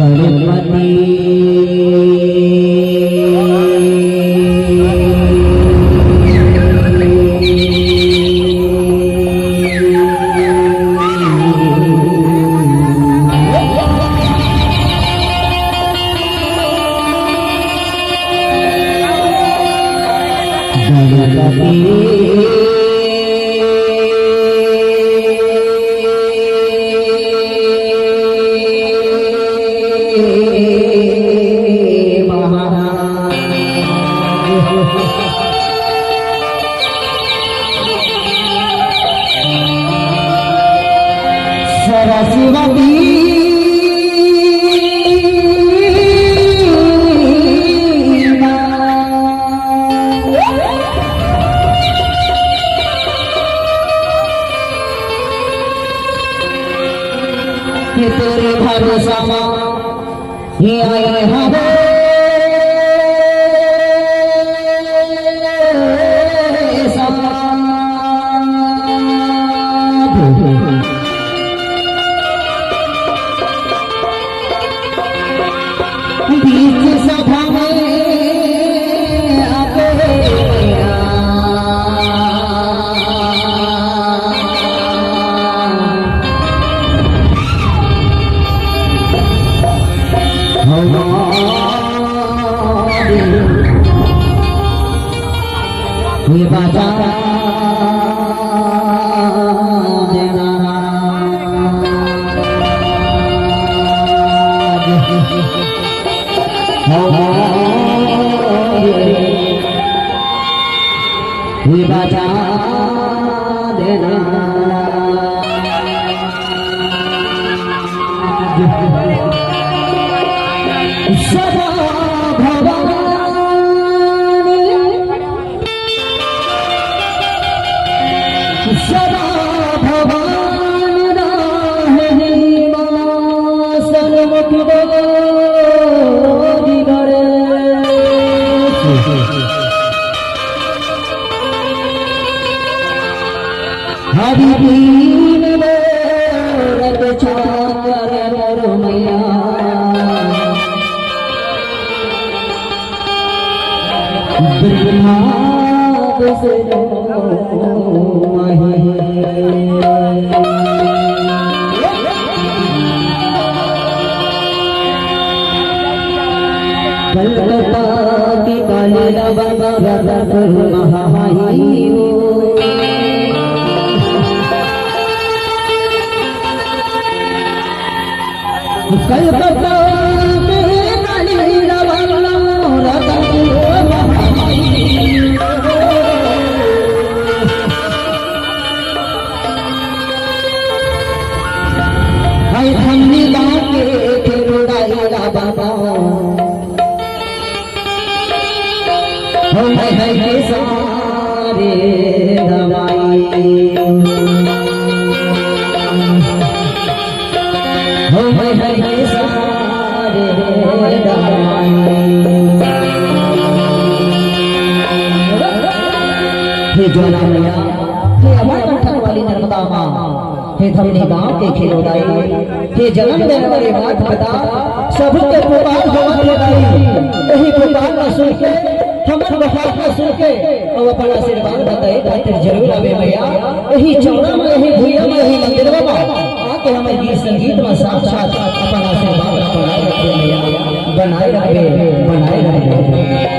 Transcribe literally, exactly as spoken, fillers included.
गणपति। सरस्वती। ये तोरे भरोसा मा ये आए हवे साधु। बीच सभा में आके हमारे ये बाजा देना। हमारे ये बाजा देना। सदा भवानी, सदा भवानी राहे माँ सन्मुख डोरी गणेश। हरि बीन मोरत छाकर मोर मैया। दुर्भाग से रो मही। कलकत्ता की काली रतनपुर महामाई। कलकत्ता की काली रतनपुर महामाई। हाय धमनी गाँव के खेरोड़ाई बाबा। हो भाई भाई के सारे दवाई। हो भाई भाई के सारे दवाई। हे ज्वाला मैया, हे अमर कंटक वाली नर्मदा माँ, हे धमनी गाँव के खेरोड़ाई, हे जनम देने वाले मात पिता, सबके पुकार होवत हे दाई। यही पुकार ला सुन के, हमर पुकार ला सुन के, अउ अपन आशीर्वाद बताए खातिर जरूर आवे मैया। यही चौरा में, यही भुइया में, यही मंदिरवा में आके हमर गीत संगीत में साथ साथ अपन आशीर्वाद ला बनाए रखबे मैया, बनाए रखबे, बनाए रखबे।